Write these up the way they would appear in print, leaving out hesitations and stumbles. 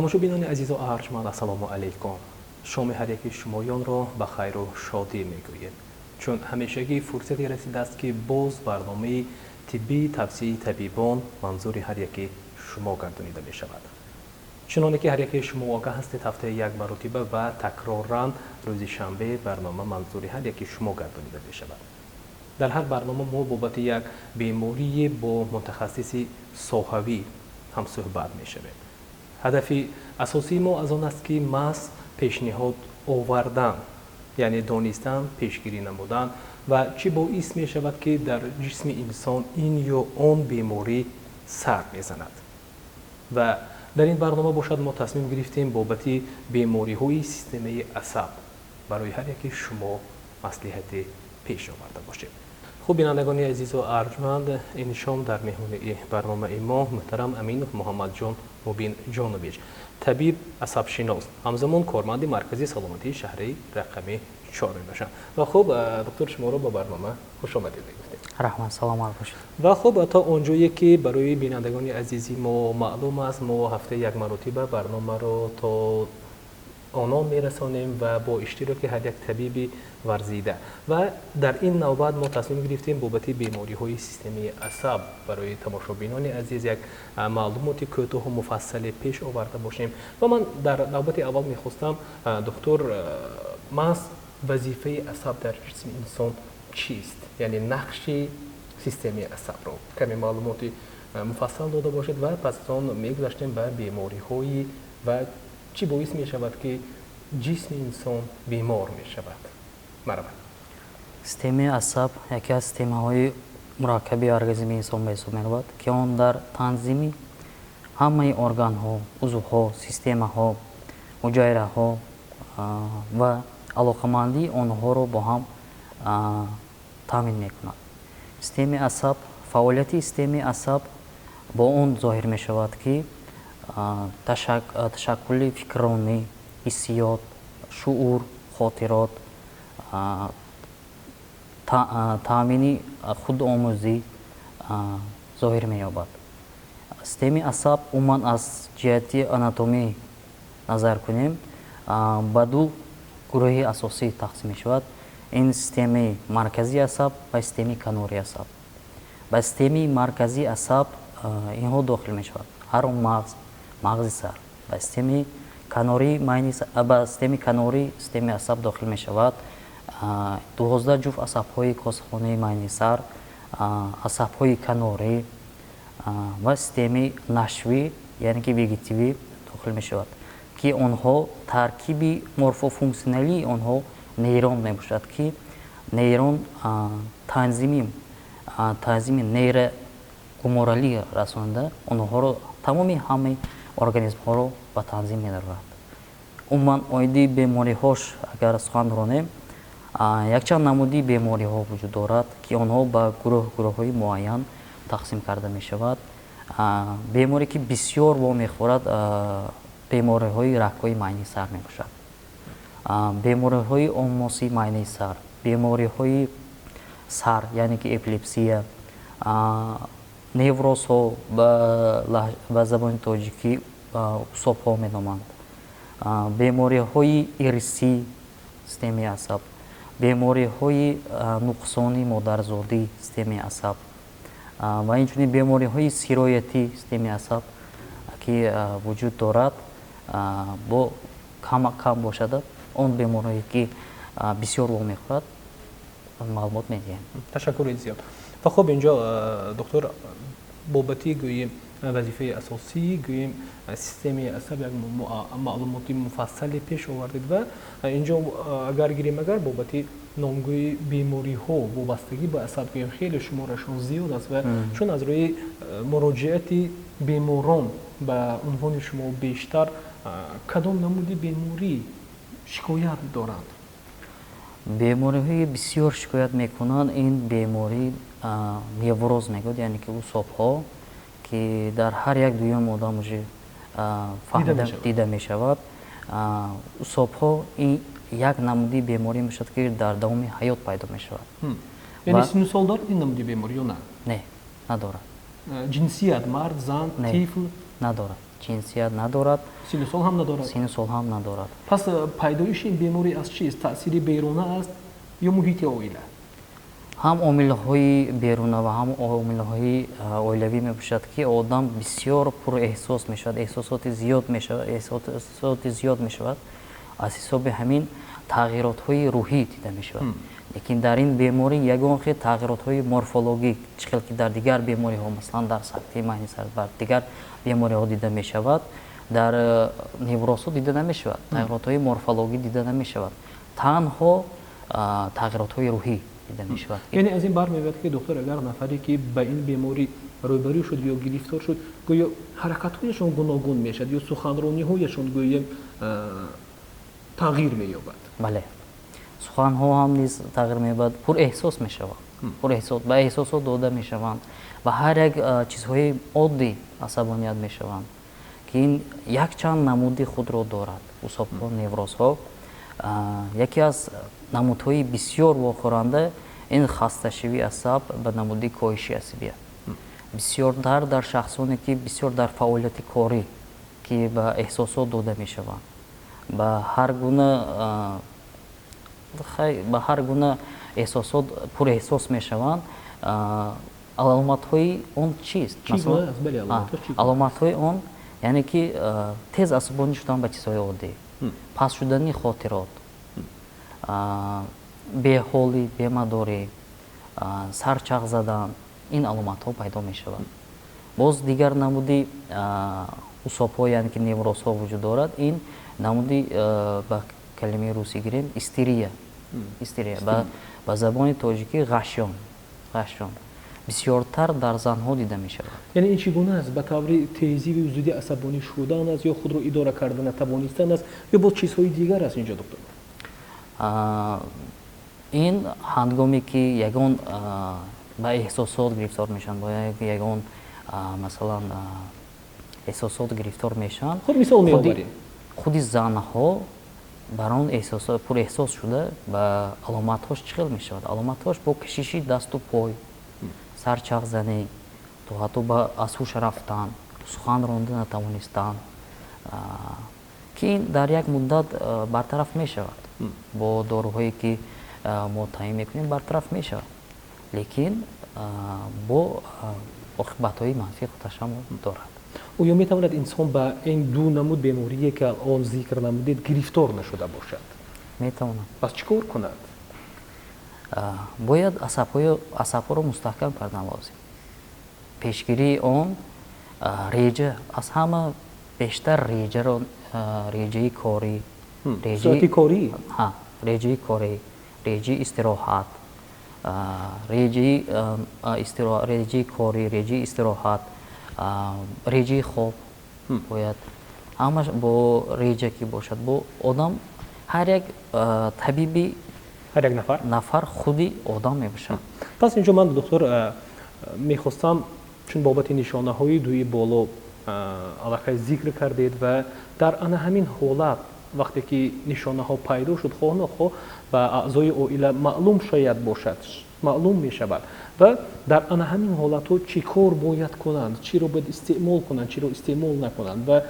Тамошобинони азизу арҷманд, ассалому алайкум. Шоми ҳар яки шумоёнро ба хайру шодӣ мегӯем. Чун ҳамешагӣ фурсате расидааст, ки боз барномаи тиббии тавсияи табибон манзури ҳар яки шумо гардонида мешавад. Чуноне ки ҳар яки шумо огаҳ ҳастед, ҳафтаи як маротиба ва такроран рӯзи шанбе барнома манзури ҳар яки шумо гардонида мешавад. Дар ҳар барнома мо бобати як беморие бо мутахассиси соҳавӣ ҳамсӯҳбат мешавем. Ҳадафи асосии мо аз он аст, ки маҳз пешниҳод овардан, яъне донистан, пешгирӣ намудан ва чӣ боис мешавад, ки дар ҷисми инсон ин ё он беморӣ сар мезанад. Ва дар ин барнома бошад, мо тасмим гирифтем бобати бемориҳои системаи асаб барои ҳар яки шумо маслиҳате пеш оварда бошем. Хуб, бинандагони азизу арҷманд, ин шом дар меҳмонии барномаи мо муҳтарам Аминов Муҳаммадҷон Мубинҷонович, табиб асабшинос, ҳамзамон корманди Маркази саломатии шаҳрии рақами 4 мебошанд. Ва хуб, доктор, шуморо ба барнома хушомадед мегуфтем. Раҳмат, саломат бошед. Ва хуб, то он ҷое ки барои бинандагони азизи мо маълум аст, мо ҳафтаи як маротиба барномаро то онон мерасонем ва бо иштироки ҳар як табиби варзида. Ва дар ин навбат мо тасмим гирифтем бобати бемориҳои системаи асаб барои тамошобинони азиз як маълумоти кӯтоҳу муфассале пеш оварда бошем. Ва ман дар навбати аввал мехостам, доктор, маҳз вазифаи асаб дар ҷисми инсон чист, яъне нақши системаи асабро каме маълумоти муфассал дода бошед ва пас аз он мегузаштем ба бемориҳои ва чӣ боис мешавад, ки ҷисми инсон бемор мешавад. Марҳамат. Системаи асаб яке аз системаҳои мураккаби организми инсон ба ҳисоб меравад, ки он дар танзими ҳамаи органҳо, узвҳо, системаҳо, ҳуҷайраҳо ва алоқамандии онҳоро бо ҳам таъмин мекунад. Системаи асаб, фаъолияти системаи асаб бо он зоҳир мешавад, ки ташаккули фикрронӣ, ҳиссиёт, шуур, хотирот, таъмини худомӯзӣ зоҳир меёбад. Системаи асаб умуман аз ҷиҳати анатомӣ назар кунем, ба ду гурӯҳи асосӣ тақсим мешавад: ин системаи марказии асаб ва системаи канории асаб. Ба системаи марказии асаб инҳо дохил мешавад: ҳаром мағз, мағзи сар. Ба системаи канории майни, ба системаи канории системаи асаб дохил мешавад 12 ҷуфт асабҳои косахонаи майни сар, асабҳои канорӣ ва системаи нашвӣ, яъне ки вегетативӣ дохил мешавад, ки онҳо таркиби морфофунксионалии онҳо нейрон мебошад, ки нейрон танзими нейрогуморалӣ расонида, онҳоро, тамоми ҳамаи организмҳоро ба танзим медарорад. Умуман, оиди бемориҳош агар сухан ронем, якчанд намуди бемориҳо вуҷуд дорад, ки онҳо ба гурӯҳ гурӯҳҳои муайян тақсим карда мешавад. Беморе ки бисёр вомехӯрад, бемориҳои рагҳои майни сар мебошад, бемориҳои омоси майни сар, бемориҳои сар, яъне ки эпилепсия, неврозҳо, ба забони тоҷикӣ усобҳо меноманд, бемориҳои ирсӣ системаи асаб, бемориҳои нуқсони модарзодӣ системаи асаб ва инчунин бемориҳои сироятӣ системаи асаб, ки вуҷуд дорад. Бо кам бошад, он бемориҳое ки бисёр вомехӯрад, маълумот медиҳем. Ташаккури зиёд. Ва хуб, инҷо, доктор, бобати гӯем вазифаи асосӣ, гӯем, системаи асаб як маълумоти муфассале пеш овардед. Ва инҷо агар гирем, агар бобати номгӯи бемориҳо вобастагӣ ба асаб гӯем, хеле шуморашон зиёд аст. Ва чун аз рӯи муроҷиати беморон ба унвони шумо бештар кадом намуди беморӣ шикоят доранд? Бемориҳои бисёр шикоят мекунанд, ин беморӣ невроз мегӯяд, яъне ки усобҳо, ки дар ҳар як дуюм одам уже дида мешавад. Усобҳо ин як намуди беморӣ мешавад, ки дар давоми ҳаёт пайдо мешавад. Яъне сину сол дорад ин намуди беморӣ ё на? Не, надорад. Ҷинсият, мард, зан, тифл? Надорад. Ҷинсият надорад. Сину сол ҳам надорад. Сину сол ҳам надорад. Пас пайдоиши ин беморӣ аз чист? Таъсири беруна аст ё муҳити оила? Ҳам омилҳои беруна ва ҳам омилҳои оилавӣ мебошад, ки одам бисёр пурэҳсос мешавад, эҳсосоти зиёд мешавад, эҳсосоти зиёд мешавад. Аз ҳисоби ҳамин тағйиротҳои рӯҳӣ дида мешавад. Лекин дар ин беморӣ ягон хел тағйиротҳои морфологӣ, чӣ хел ки дар дигар бемориҳо, масалан дар сактаи майни сар ва дигар бемориҳо дида мешавад, дар неврозҳо дида намешавад. Тағйиротҳои морфологӣ дида намешавад. Танҳо тағйиротҳои рӯҳӣ дида мешавад. Яъне аз ин бармеояд, ки доктор, агар нафаре ки ба ин беморӣ рӯбарӯ шуд ё гирифтор шуд, гӯё ҳаракатҳояшон гуногун мешавад ё суханрониҳояшон гӯё тағйир меёбад. Бале, суханҳо ҳам низ тағйир меёбад, пурэҳсос мешаванд, пурэҳсос, ба эҳсосот дода мешаванд ва ҳар як чизҳои оддӣ асабоният мешаванд, ки ин якчанд намуди худро дорад. Усобҳо, неврозҳо яке аз намудҳои бисёр вохӯранда ин хасташавии асаб ба намуди коҳиши асабият. Бисёртар дар шахсоне, ки бисёр дар фаъолияти корӣ, ки ба эҳсосот дода мешаванд, ба ҳар гуна эҳсосот пурэҳсос мешаванд. Аломатҳои он чист? Аломатҳои он, яъне ки тез асабонӣ шудан ба чизҳои оддӣ, паст шудани хотирот, беҳолӣ, бемадорӣ, сарчақ задан, ин аломатҳо пайдо мешавад. Боз дигар намуди усобҳо, яъне ки неврозҳо вуҷуд дорад. Ин намуди, ба калимаи русӣ гирем, истерия, истерия, ба забони тоҷикӣ ғашён. Ғашён бисёртар дар занҳо дида мешавад. Яъне ин чӣ гуна аст? Ба таври тезиву зуди асабонӣ шудан аст ё худро идора карда натавонистан аст ё боз чизҳои дигар аст инҷо, доктор? Ин ҳангоме ки ягон ба эҳсосот гирифтор мешаванд, бо ягон, масалан, эҳсосот гирифтор мешаванд. Худ мисол меоварем. Худи занҳо бар он пурэҳсос шуда, ба аломатҳош чӣ хел мешавад? Аломатҳош бо кашиши дасту пой, сарчағзанӣ, то ҳатто ба аз ҳуш рафтан, сухан ронда натавонистан, ки ин дар як муддат бартараф мешавад. Бо доруҳое ки мо таъин мекунем, бартараф мешавад, лекин бо оқибатҳои манфии худашам дорад. Оё метавонад инсон ба ин ду намуд беморие, ки алон зикр намудед, гирифтор нашуда бошад? Метавонад. Пас чӣ кор кунад? Бояд асабҳоро мустаҳкам кардан лозим. Пешгирии он реҷа, аз ҳама бештар реҷаро, реҷаи корӣ. Соати корӣ. Реҷаи корӣ, реҷаи истироҳат, реҷаи корӣ, реҷаи истироҳат, реҷаи хоб бояд ҳамаш бо реҷа ки бошад. Бо одам ҳар як табиби ҳар як нафар. Нафар худи одам мебошад. Пас инҷо ман, доктор, мехостам, чун бобати нишонаҳои дуи боло аллакай зикр кардед ва дар ана ҳамин ҳолат, вақте ки нишонаҳо пайдо шуд, хоҳ нохоҳ ба аъзои оила маълум шояд бошад, маълум мешавад ва дар ана ҳамин ҳолатҳо чӣ кор бояд кунанд, чиро бояд истеъмол кунанд, чиро истеъмол накунанд ва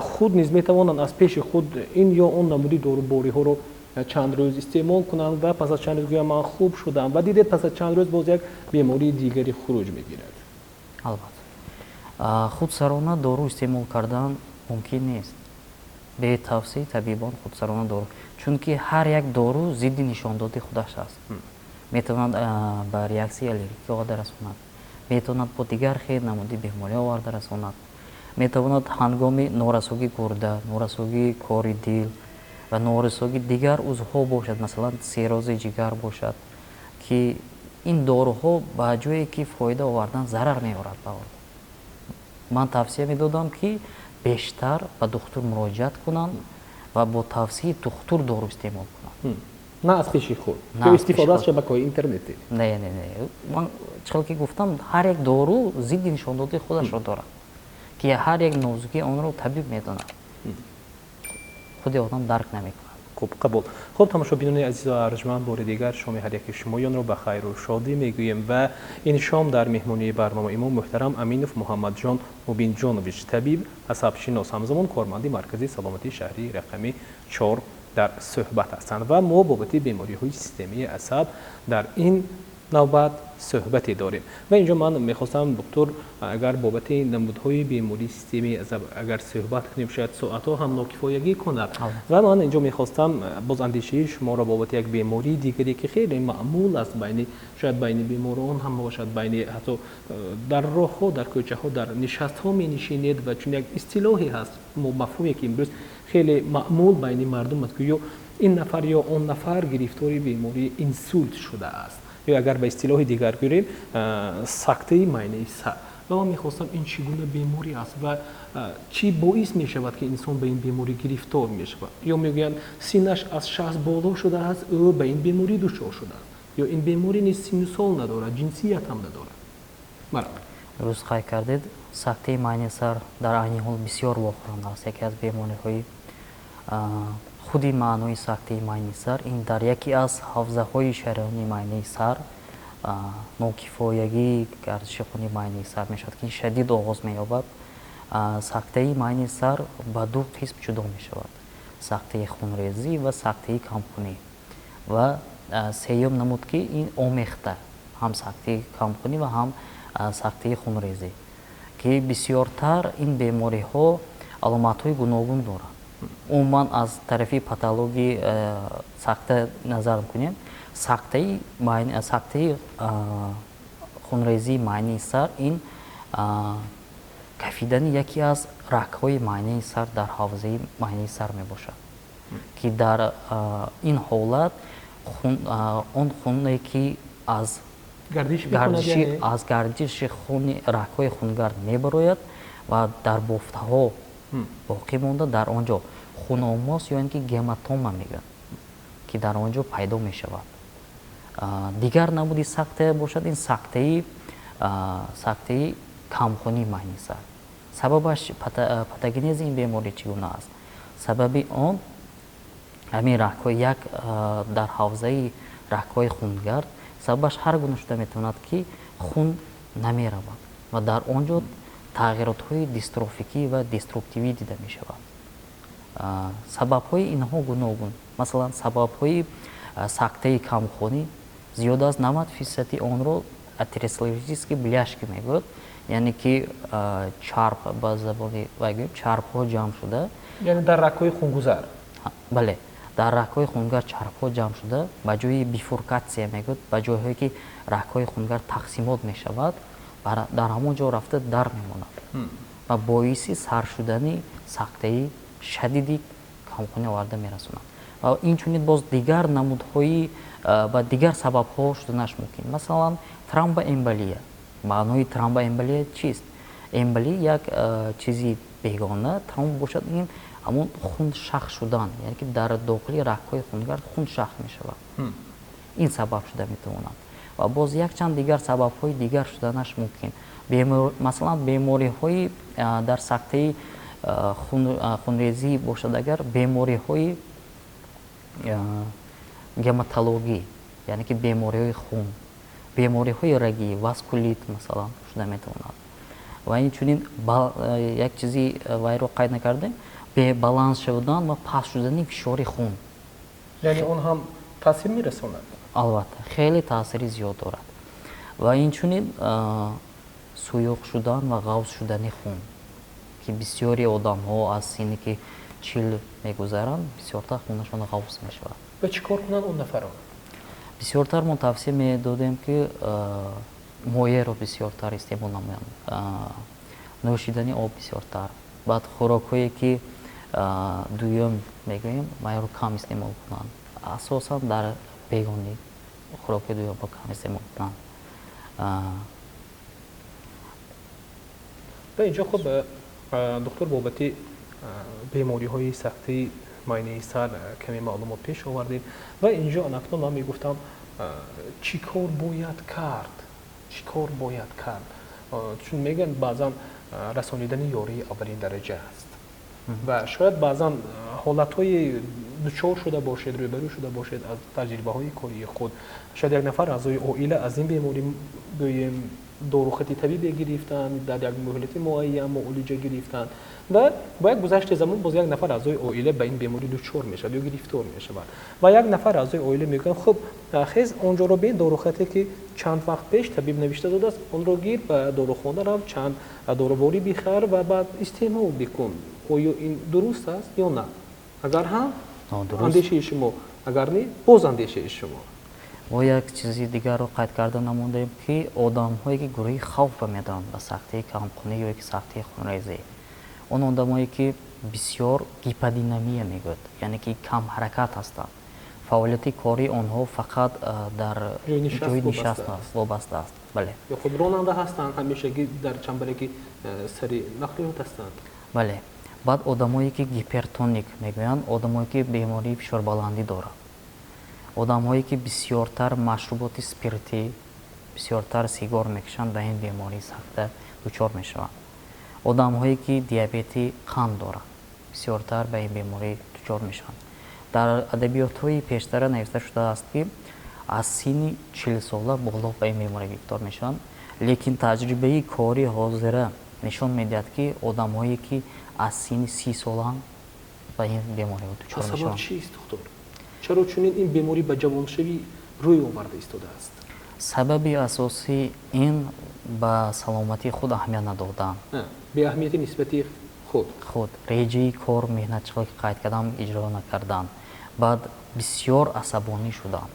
худ низ метавонанд аз пеши худ ин ё он намуди дорубориҳоро чанд рӯз истеъмол кунанд ва пас аз чанд рӯз гӯянд: «Ман хуб шудам», ва дидед, пас аз чанд рӯз боз як бемории дигаре хуруҷ мегирад. Албатта, худсарона дору истеъмол кардан мумкин нест бе тавсияи табибон. Худсарона дору, чунки ҳар як дору зидди нишондоди худаш аст, метавонад ба реаксияи аллергикӣ оварда расонад, метавонад бо дигар хел намуди беморӣ оварда расонад, метавонад ҳангоми норасогии гурда, норасогии кори дил ва норасогии дигар узвҳо бошад, масалан сиррози ҷигар бошад, ки ин доруҳо ба ҷое ки фоида овардан, зарар меорад ба одам. Ман тавсия медодам, ки бештар ба духтур муроҷиат кунанд ва бо тавсияи духтур дору истеъмол кунанд. На аз пеши худ ё истифода аз шабакаҳои интернетӣ. Не, не, не, ман чӣ хел ки гуфтам, ҳар як дору зидди нишондоди худашро дорад, ки ҳар як нозукии онро табиб медонад, худи одам дарк намекунад. Хуб, қабул. Хуб, тамошобинони азизу арҷманд, бори дигар шоми ҳар яки шумоёнро ба хайру шодӣ мегӯем ва ин шом дар меҳмонии барномаи мо муҳтарам Аминов Муҳаммадҷон Мубинҷонович, табиб, асабшинос, ҳамзамон корманди Маркази саломатии шаҳрии рақами 4 дар суҳбат ҳастанд ва мо бобати бемориҳои системаи асаб дар ин навбат суҳбате дорем. Ва инҷо ман мехостам, доктор, агар бобати намудҳои бемории системаи асаб агар суҳбат кунем, шояд соатҳо ҳам нокифоягӣ кунад. Ва ман инҷо мехостам боз андешаи шуморо бобати як бемории дигаре, ки хеле маъмул аст, байни шояд байни беморон ҳам бошад, байни ҳатто дар роҳҳо, дар кӯчаҳо, дар нишастҳо менишинед ва чун як истилоҳе ҳаст, мафҳуме ки имрӯз хеле маъмул байни мардум аст, ки ё ин нафар ё он нафар гирифтори бемории инсулт шудааст, ё агар ба истилоҳи дигар гӯрем, сактаи майнаи сар. Ва ман мехостам, ин чӣ гуна беморӣ аст ва чӣ боис мешавад, ки инсон ба ин беморӣ гирифтор мешавад? Ё мегӯянд, синнаш аз 60 боло шудааст, ӯ ба ин беморӣ дучор шудааст, ё ин беморӣ низ синну сол надорад, ҷинсият ҳам надорад? Марҳамат. Дуруст қайд кардед, сактаи майнаи сар дар айни ҳол бисёр вохӯранда аст. Яке аз бемориҳои худи маънои сактаи майнаи сар ин дар яке аз ҳавзаҳои шараёни майнаи сар нокифоягии гардиши хуни майнаи сар мешавад, ки шадид оғоз меёбад. Сактаи майнаи сар ба ду қисм ҷудо мешавад: сактаи хунрезӣ ва сактаи камхунӣ. Ва сеюм намуд, ки ин омехта, ҳам сактаи камхунӣ ва ҳам сактаи хунрезӣ, ки бисёртар ин бемориҳо аломатҳои гуногун доранд. Умуман аз тарафи патологии сакта назар кунем, сактаи хунрезии майнаи сар ин кафидани яке аз рагҳои майнаи сар дар ҳавзаи майнаи сар мебошад, ки дар ин ҳолат он хуне, ки аз гардиши хуни рагҳои хунгард мебарояд ва дар бофтаҳо боқӣ монда, дар он ҷо хуномоз ё ин ки гематома мегӯянд, ки дар он ҷо пайдо мешавад. Дигар намуди сактая бошад, ин сактаи камхунии майнаи сар. Сабабаш, патогенези ин беморӣ чӣ гуна аст? Сабаби он ҳамин рагҳои як дар ҳавзаи рагҳои хунгард, сабабаш ҳар гуна шуда метавонад, ки хун намеравад ва дар он ҷо тағйиротҳои дистрофикӣ ва деструктивӣ дида мешавад. Сабабҳои инҳо гуногун. Масалан, сабабҳои сактаи камхунӣ зиёд аз 90% онро атеросклеротические бляшки мегӯяд, яъне ки чарб, ба забони вай гӯем, чарбҳо ҷамъ шуда, яъне дар рагҳои хунгузар. Бале, дар рагҳои хунгар чарбҳо ҷамъ шуда, ба ҷои бифуркатсия мегӯяд, ба ҷойҳое ки рагҳои хунгар тақсимот мешавад, дар ҳамон ҷо рафта дар мемонад ва боиси сар шудани сактаи шадиди камхунӣ оварда мерасонад. Ва инчунин боз дигар намудҳои ва дигар сабабҳо шуданаш мумкин. Масалан, тромбоэмболия. Маънои тромбоэмболия чист? Эмболия як чизи бегона, тромб бошад ин ҳамон хун шах шудан, яъне ки дар дохили рагҳои хунгард хун шах мешавад. Ин сабаб шуда метавонад. Ва боз якчанд дигар сабабҳои дигар шуданаш мумкин. Масалан, бемориҳои дар сактаи хунрезӣ бошад, агар бемориҳои гематологӣ, яъне ки бемориҳои хун, бемориҳои рагӣ, васкулит масалан шуда метавонад. Ва инчунин як чизи вайро қайд накардем, бебаланс шудан ва паст шудани фишори хун. Яъне он ҳам таъсир мерасонад? Албатта, хеле таъсири зиёд дорад. Ва инчунин суюқ шудан ва ғавз шудани хун, ки бисёри одамҳо аз синни ки 40 мегузаранд, бисёртар хунашон ғавз мешавад. Ва чӣ кор кунанд он нафарон? Бисёртар мо тавсия медодем, ки моеъро бисёртар истеъмол намоянд, нӯшидани об бисёртар, баъд хӯрокҳое ки дуюм мегӯем, вайро кам истеъмол кунанд, асосан дар бегонӣ хӯрокҳои дуюмро кам истеъмол кунанд. Ва инҷо хуб, доктор, бобати бемориҳои сахти майнаи сар каме маълумот пеш овардем ва инҷо анакнун ман мегуфтам, чӣ кор бояд кард? Чӣ кор бояд кард? Чун мегӯянд, баъзан расонидани ёрии аввалин дараҷа аст ва шояд баъзан ҳолатҳои дучор шуда бошед, рӯбарӯ шуда бошед аз таҷрибаҳои кории худ. Шояд як нафар аъзои оила аз ин беморӣ, гӯем, дорухати табибе гирифтанд, дар як муҳлати муайян муолиҷа гирифтанд ва бо як гузашти замон боз як нафар аъзои оила ба ин беморӣ дучор мешавад ё гирифтор мешавад ва як нафар аъзои оила мегӯяд: хуб, хез, он ҷоро бин, дорухате ки чанд вақт пеш табиб навишта додааст, онро гир, ба дорухона рав, чанд доруворӣ бихар ва баъд истеъмол бикун. Оё ин дуруст аст ё на? Агар ҳам, андешаи шумо, агар не, боз андешаи шумо. Мо як чизи дигарро қайд карда намондаем, ки одамҳое ки гурӯҳи хавф медоранд ба сахтии камхунӣ ё ки сахтии хунрезӣ, он одамое ки бисёр гиподинамия мегӯяд, яъне ки камҳаракат ҳастанд, фаъолияти кории онҳо фақат дар ҷои нишаст вобаста аст, бале. Ё худ ронанда ҳастанд, ҳамешагӣ дар чамбараки сари нақлиёт ҳастанд. Бале. Баъд одамое ки гипертоник мегӯянд, одамое ки бемории фишорбаландӣ доранд, одамҳое ки бисёртар машруботи спиртӣ, бисёртар сигор мекашанд, ба ин бемории сахта дучор мешаванд. Одамҳое ки диабети қанд доранд, бисёртар ба ин беморӣ дучор мешаванд. Дар адабиётҳои пештара навишта шудааст, ки аз синни 40сола боло ба ин беморӣ гирифтор мешаванд, лекин таҷрибаи кори ҳозира нишон медиҳад, ки одамҳое ки аз синни 30 солаанд, ба ин беморӣ дучор мешаванд. Чист, духтур? Чаро чунин ин беморӣ ба ҷавоншавӣ рӯй оварда истодааст? Сабаби асосӣ ин ба саломатии худ аҳамият надодан. Беаҳамияти нисбати худ. Худ, реҷаи кор, меҳнат, чӣ ки қайд кардам, иҷро накардан, баъд бисёр асабонӣ шудан,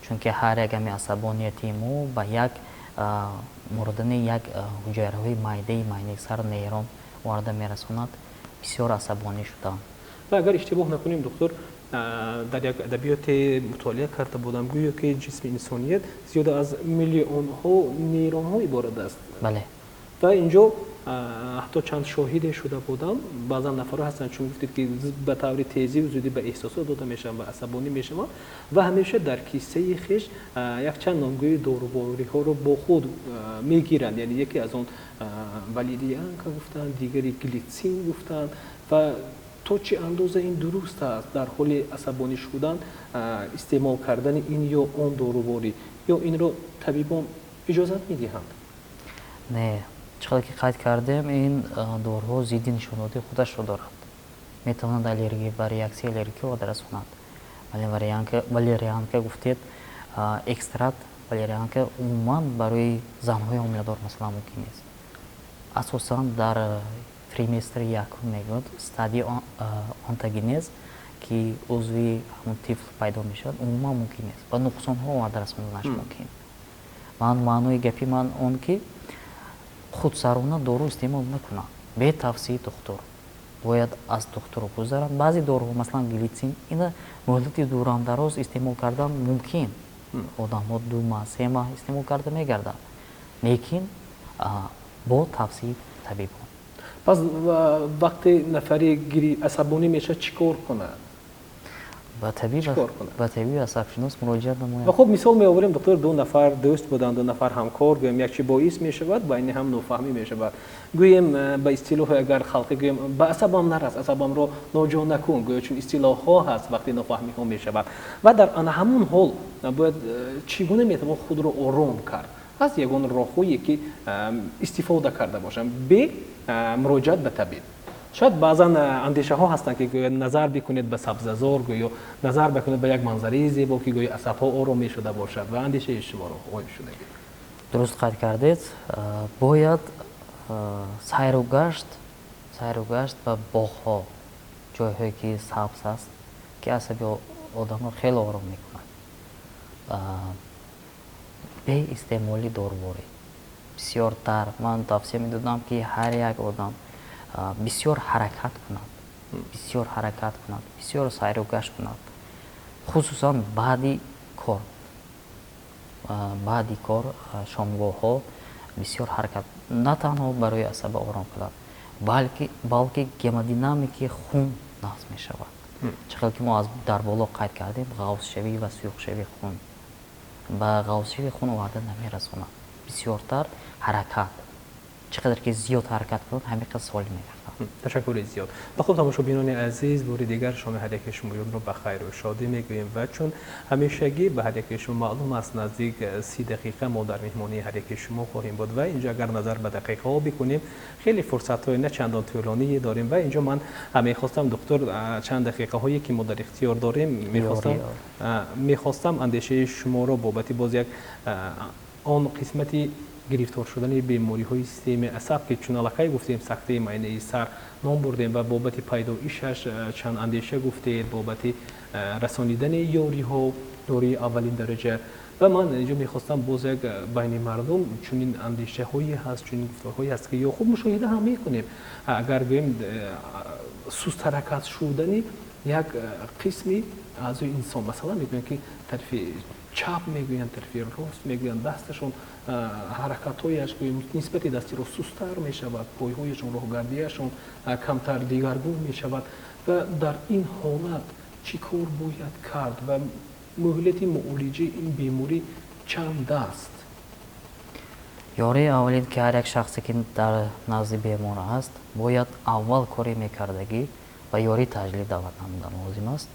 чунки ҳар як ҳами асабонияти мо ба як мурдани як ҳуҷайраҳои майдаи майнаи сар, нейрон оварда мерасонад. Бисёр асабонӣ шудан. Ва агар иштибоҳ накунем, духтур, дар як адабиёте мутолиа карда будам, гӯё ки ҷисми инсоният зиёда аз миллионҳо нейронҳо иборат аст. Бале. Ва инҷо ҳатто чанд шоҳиде шуда будам. Баъзан нафарҳо ҳастанд, чун гуфтед, ки ба таври тезиву зудӣ ба эҳсосот дода мешаванд ва асабонӣ мешаванд ва ҳамеша дар киссаи хеш якчанд номгӯи дорувориҳоро бо худ мегиранд. Яъне яке аз он валерианка гуфтанд, дигари глитсин гуфтанд. Ва то чӣ андоза ин дуруст аст, дар ҳоли асабонӣ шудан истеъмол кардани ин ё он доруворӣ, ё инро табибон иҷозат медиҳанд? Не, чӣ қадр ки қайд кардем, ин доруҳо зидди нишондоди худашро дорад, метавонад аллергия ба реаксияи аллергӣ оварда расонад. Валерианка гуфтед, экстракт валерианка умуман барои занҳои ҳомиладор, масалан, мумкин нест. Асосан дар триместри якум, мегӯяд, стадияи онтогенез, ки узви ҳамон тифл пайдо мешавад, умуман мумкин нест, ба нуқсонҳо оварда расонданаш мумкин. Ман маънои гапи ман он ки худсарона дору истеъмол накунанд бе тавсияи духтур, бояд аз духтур гузаранд. Баъзе доруҳо, масалан глитсин, ина муҳлати дурамдароз истеъмол кардан мумкин, одамҳо 2 маҳ, 3 маҳ истеъмол карда мегарданд, лекин бо тавсияи табибон. Пас вақте нафаре асабонӣ мешавад, чӣ кор кунад? Ба табиби асабшинос муроҷиат намояд. Ва хуб, мисол меоварем, доктор. Ду нафар дӯст буданд, ду нафар ҳамкор, гӯем, як чи боис мешавад, байни ҳам нофаҳмӣ мешавад, гӯем, ба истилоҳи агар халқӣ гӯем, ба асабам нарас, асабамро ноҷо накун, гӯё чун истилоҳҳо ҳаст. Вақте нофаҳмиҳо мешавад ва дар ана ҳамун ҳол бояд чӣ гуна метавон худро ором кард? Ҳаст ягон роҳҳое ки истифода карда бошам бе муроҷиат ба табиб? Шояд баъзан андешаҳо ҳастанд, ки гӯё назар бикунед ба сабзазор, гӯё назар бикунед ба як манзараи зебо, ки гӯё асабҳо ором мешуда бошад. Ва андешаи шуморо ғоиб шудагӣ. Дуруст қайд кардед, бояд сайру гашт ба боғҳо, ҷойҳое ки сабз аст, ки асаби одамро хеле ором мекунад. Бе истеъмоли доруворӣ бисёртар ман тавсия медодам, ки ҳар як одам бисёр ҳаракат кунад, бисёр ҳаракат кунад, бисёр сайру гашт кунад, хусусан баъди кор, шомгоҳҳо бисёр ҳаракат на танҳо барои асаба ором кунад, балки гемодинамики хун нағз мешавад. Чӣ хел ки мо аз дар боло қайд кардем, ғафзшавӣ ва сұюқшавии хун ба ғафзшавии хун оварда намерасонад бисёртар ҳаракат. Чӣ қадар ки зиёд ҳаракат кунанд, ҳамин қадр солим мегарданд. Ташаккури зиёд. Ба хуб, тамошобинони азиз, бори дигар шоми ҳар яки шумоёнро ба хайру шодӣ мегӯем ва чун ҳамешагӣ ба ҳар яки шумо маълум аст, наздик 30 дақиқа мо дар меҳмонии ҳар яки шумо хоҳем буд ва инҷо агар назар ба дақиқаҳо бикунем, хеле фурсатҳои на чандон тӯлоние дорем. Ва инҷо ман мехостам, духтур, чанд дақиқаҳое ки мо дар ихтиёр дорем, мехостам андешаи шуморо бобати боз як он қисмати гирифтор шудани бемориҳои системаи асаб, ки чун аллакай гуфтем, сактаи майнаи сар ном бурдем ва бобати пайдоишаш чанд андеша гуфтед, бобати расонидани ёриҳо, ёрии аввалин дараҷа. Ва ман инҷо мехостам боз як байни мардум чунин андешаҳое ҳаст, чунин гуфторҳое ҳаст, ки ё хуб мушоҳида ҳам мекунем, агар гӯем, сустҳаракат шудани як қисми аъзои инсон, масалан мегӯянд, ки тарафи чап мегӯянд, тарафи рост мегӯянд, дасташон ҳаракатҳояш нисбати дасти рост сусттар мешавад, пойҳояшон, роҳгардиашон камтар дигаргун мешавад. Ва дар ин ҳолат чӣ кор бояд кард ва муҳлати муолиҷаи ин беморӣ чанд аст? Ёрии аввалин, ки ҳар як шахсе, ки дар назди бемор аст, бояд аввал коре мекардагӣ, ба ёрии таъҷилӣ даъват намудан лозим аст,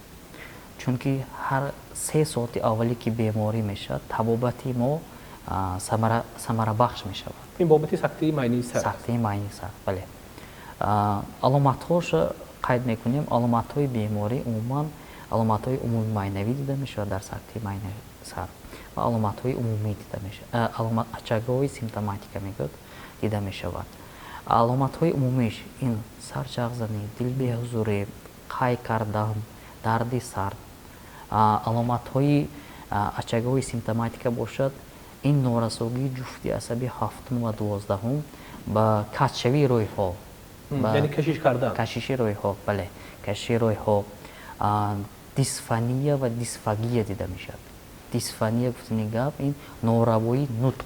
чунки ҳар 3 соати аввале ки беморӣ мешавад, табобати мо самарабахш мешавад. Ин бобати сактаи майнаи сар. Сактаи майнаи сар, бале. Аломатҳоша қайд мекунем. Аломатҳои беморӣ умуман аломатҳои умумии майнавӣ дида мешавад дар сактаи майнаи сар ва аломатҳои умумӣ дида мешавад, очаговый симптоматика мегӯяд, дида мешавад. Аломатҳои умумиш ин сарчағзанӣ, дилбеҳузурӣ, қай кардан, дарди сар. Аломатҳои очаговый симптоматика бошад, ин норасогии ҷуфти асаби ҳафтум ва 12-ум, ба каҷшавии рӯйҳо, яъне кашиш кардан, кашиши рӯйҳо, бале, кашиши рӯйҳо, дисфония ва дисфагия дида мешавад. Дисфония гуфтани гап ин норавоии нутқ,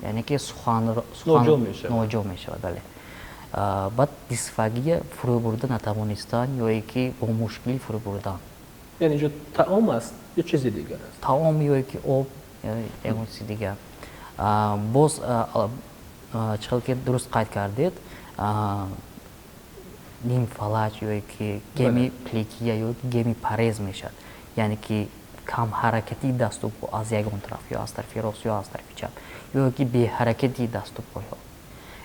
яъне ки сухан ноҷо мешавад, бале. Баъд дисфагия, фурӯ бурда натавонистан ё ки бо мушкил фурӯ бурдан. Яъне инҷо таом аст ё чизи дигар аст? Таом ё ки об, ягон чизи дигар. Боз чӣ хел ки дуруст қайд кардед, нимфалаҷ ё ки гемиплегия ё гемипарез мешавад, яъне ки камҳаракатии дасту по аз ягон тараф, ё аз тарафи рост, ё аз тарафи чап, ё ки беҳаракатии дасту пойҳо.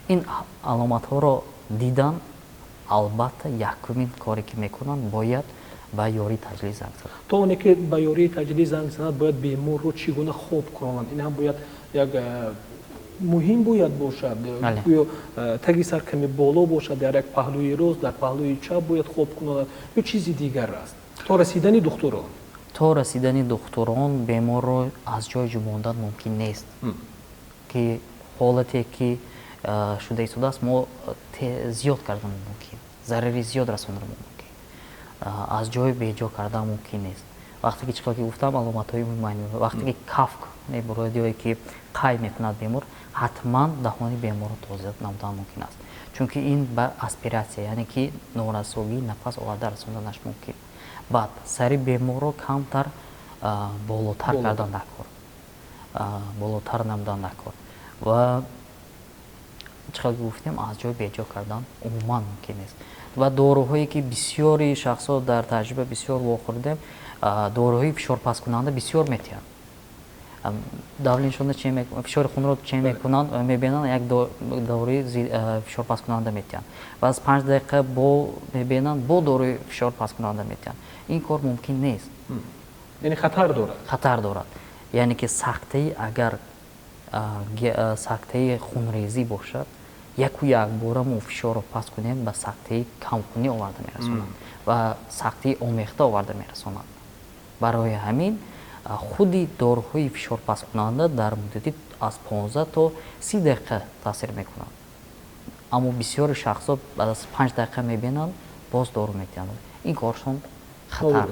Ин аломатҳоро дидан, албатта, якумин коре ки мекунанд, бояд ба ёрии таъҷилӣ занг занад. То оне ки ба ёрии таъҷилӣ занг занад, бояд беморро чӣ гуна хоб кунанд? Ин ҳам бояд як муҳим бояд бошад. Гӯё таги сар каме боло бошад, дар як паҳлӯи рост, дар паҳлӯи чап бояд хоб кунад ё чизи дигар аст то расидани духтурон? То расидани духтурон беморро аз ҷой ҷубондан мумкин нест, ки ҳолате ки шуда истодааст, мо зиёд кардан мумкин, зарари зиёд расондан мумкин, аз ҷой беҷо кардан мумкин нест. Вақте ки чӣ хел ки гуфтам, аломатҳои умумӣ, вақте ки кафк мебурояд ё ки қай мекунад бемор, ҳатман даҳони беморро тоза намудан мумкин аст, чунки ин ба аспиратсия, яъне ки норасогии нафас оварда расонданаш мумкин. Баъд сари беморро камтар болотар кардан даркор, болотар намудан даркор ва чӣ хел ки гуфтем, аз ҷой беҷо кардан умуман мумкин нест. Ва доруҳое ки бисёри шахсҳо дар таҷриба бисёр вохӯрдем, доруҳои фишорпасткунанда бисёр метиҳанд. Давление шона, фишори хунро чен мекунанд, мебинанд, як доруи фишорпасткунанда метиҳанд ва аз 5 дақиқа бо мебинанд, бо доруи фишорпасткунанда метиҳанд. Ин кор мумкин нест. Яъне хатар дорад. Хатар дорад, яъне ки сактаи, агар сактаи хунрезӣ бошад, яку якбора мо фишорро паст кунем, ба сактаи камхунӣ оварда мерасонад ва сактаи омехта оварда мерасонад. Барои ҳамин худи доруҳои фишорпасткунанда дар муддати аз 15 то 30 дақиқа таъсир мекунанд, аммо бисёри шахсҳо баъд аз 5 дақиқа мебинанд, боз дору метиҳанд. Ин коршон хатар,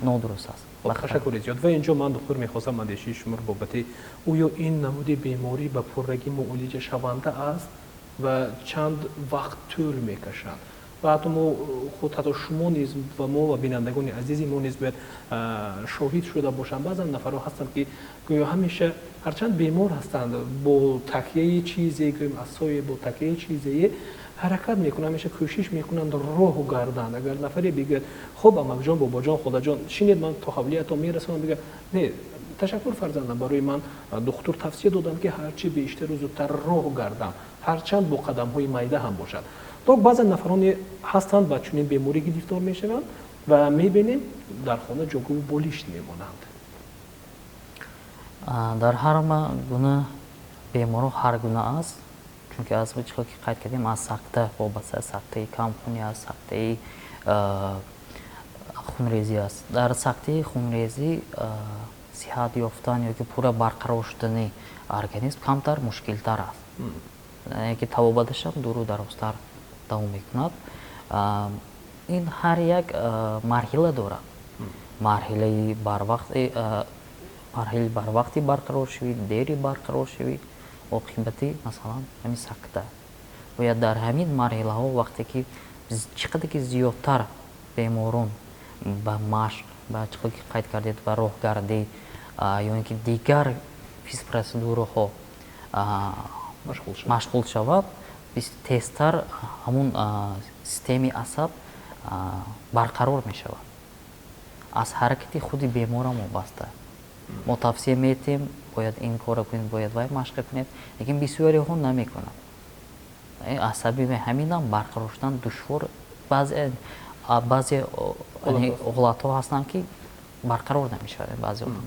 нодуруст аст. Ташаккури зиёд. Ва инҷо ман, духтур, мехостам андешаи шуморо бобати оё ин намуди беморӣ ба пуррагӣ муолиҷа шаванда аст ва чанд вақт тӯл мекашад. Ва ҳатто мо худ, ҳатто шумо низ ва мо ва бинандагони азизи мо низ бояд шоҳид шуда бошанд. Баъзан нафарҳо ҳастанд, ки гӯё ҳамеша ҳарчанд бемор ҳастанд, бо такяи чизе, гӯем асое, бо такяи чизе ҳаракат мекунанд, ҳамеша кӯшиш мекунанд роҳ гарданд. Агар нафаре бигӯяд: хуб, амакҷон, бобоҷон, холаҷон, шинед, ман то ҳавлиятон мерасонам, бигӯяд: не, ташаккур, фарзандам, барои ман духтур тавсия доданд, ки ҳарчи бештару зудтар роҳ гардам, ҳарчанд бо қадамҳои майда ҳам бошад. То баъзан нафароне ҳастанд, ба чунин беморӣ гирифтор мешаванд ва мебинем, дар хона ҷогӯву болишт мемонанд. Дар ҳар гуна беморҳо ҳар гуна аст, чунки аз чӣ ки қайд кардем, аз сакта вобаста, сактаи камхунӣ аст, сактаи хунрезӣ аст. Дар сактаи хунрезӣ сиҳат ёфтан ё ки пурра барқарор шудани организм камтар мушкилтар аст, яъне ки табобаташам дуру дарозтар давом мекунад. Ин ҳар як марҳила дорад: марҳилаи барвақт, марҳилаи барвақти барқароршавӣ, дери барқароршавӣ, оқибати масалан ҳамин сакта. Бояд дар ҳамин марҳилаҳо, вақте ки чӣ қадар ки зиёдтар беморон ба машқ, ба чӣ ки қайд кардед, ба роҳгардӣ ё ин ки дигар физпроцедураҳо машғул шавад, тезтар ҳамун системаи асаб барқарор мешавад. Аз ҳаракати худи беморам вобаста. Мо тавсия метиҳем: бояд ин корро кунед, бояд вай машқа кунед, лекин бисёриҳо намекунанд. Асаби ҳаминам барқарор шудан душвор. Баъзе ҳолатҳо ҳастанд, ки барқарор намешавад баъзе одам.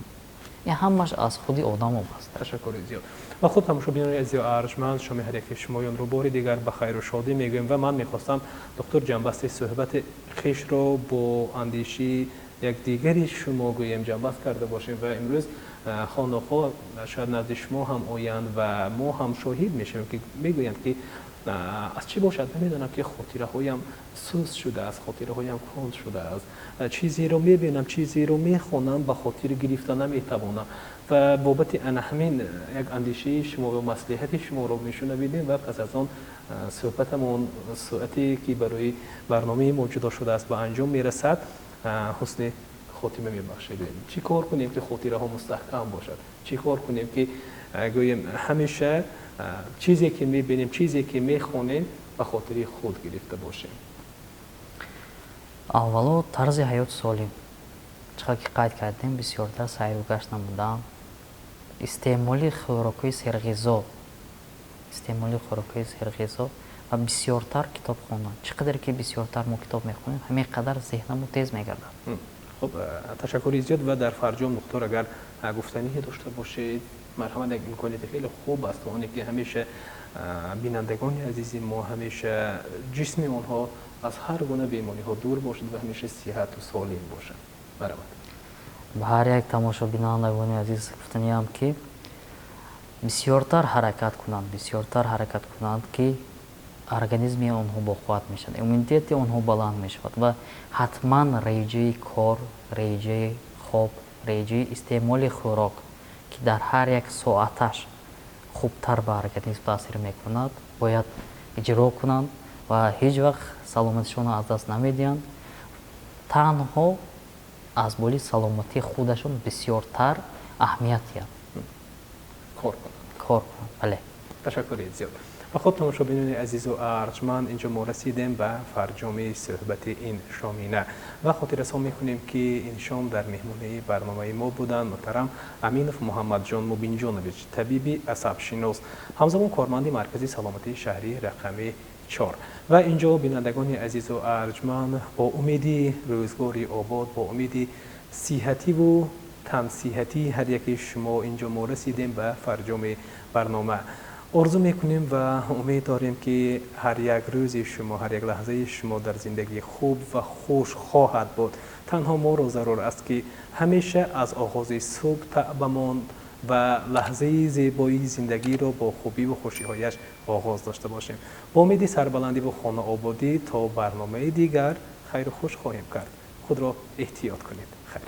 Ин ҳамаш аз худи одам вобаста. Ташаккури зиёд. Ва хуб, тамошобинони азизу арҷманд, шоми ҳар яки шумоёнро бори дигар ба хайру шодӣ мегӯем. Ва ман мехостам, духтур, ҷамъбасти суҳбати хешро бо андешии якдигари шумо гӯем ҷамъбаст карда бошем. Ва имрӯз хонохо шояд назди шумо ҳам оянд ва мо ҳам шоҳид мешавем, ки мегӯянд, ки аз чӣ бошад, намедонам, ки хотираҳоям суст шудааст, хотираҳоям кунд шудааст, чизеро мебинам, чизеро мехонам, ба хотир гирифта наметавонам. Ва бобати ана ҳамин як андешаи шумо ва маслиҳати шуморо мешунавидем ва пас аз он суҳбатамон, соате ки барои барномаи мо ҷудо шудааст, ба анҷом мерасад. Ҳусни хотима мебахшед. Чӣ кор кунем, ки хотираҳо мустаҳкам бошад? Чӣ кор кунем, ки гӯем ҳамеша чизе ки мебинем, чизе ки мехонем, ба хотири худ гирифта бошем? Аввало, тарзи ҳаёти солим. Чӣ қадр ки қайд кардем, бисёртар сайру гашт намудан, истеъмоли хӯрокҳои серғизо, истеъмоли хӯрокҳои серғизо ва бисёртар китоб хондан. Чӣ қадар ки бисёртар мо китоб мехонем, ҳамин қадар зеҳнамо тез мегардад. Хуб, ташаккури зиёд. Ва дар фарҷом, духтур, агар гуфтание дошта бошед, марҳамат. Як имконияти хеле хуб аст, оне ки ҳамеша бинандагони азизи мо ҳамеша ҷисми онҳо аз ҳар гуна бемориҳо дур бошад ва ҳамеша сиҳату солим бошад. Марҳамат. Ба ҳар як тамошобинандагони азиз гуфтаниам, ки бисёртар ҳаракат кунанд, бисёртар ҳаракат кунанд, ки организми онҳо боқувват мешавад, иммунитети онҳо баланд мешавад ва ҳатман реҷаи кор, реҷаи хоб, реҷаи истеъмоли хӯрок, ки дар ҳар як соаташ хубтар ба организм таъсир мекунад, бояд иҷро кунанд ва ҳеҷ вақт саломатишонро аз даст намедиҳанд. Танҳо аз боли саломатии худашон бисёртар аҳамият диҳанд. Кор кунанд. Кор кунанд, бале. Ташаккури зиёд. Ва хуб, тамошобинони азизу арҷманд, инҷо мо расидем ба фарҷоми суҳбати ин шомина ва хотиррасон мекунем, ки ин шом дар меҳмонии барномаи мо буданд муҳтарам Аминов Муҳаммадҷон Мубинҷонович, табиби асабшинос, ҳамзамон корманди Маркази саломатии шаҳрии рақами 4. Ва инҷо, бинандагони азизу арҷманд, бо умеди рӯзгори обод, бо умеди сиҳативу тансиҳатии ҳар яки шумо, инҷо мо расидем ба фарҷоми барнома. Орзу мекунем ва умед дорем, ки ҳар як рӯзи шумо, ҳар як лаҳзаи шумо дар зиндагӣ хуб ва хуш хоҳад буд. Танҳо моро зарур аст, ки ҳамеша аз оғози субҳ таъбамон ва лаҳзаи зебоии зиндагиро бо хубиву хушиҳояш оғоз дошта бошем. Бо умеди сарбаландиву хонаободӣ то барномаи дигар хайру хуш хоҳем кард. Худро эҳтиёт кунед. Хайр.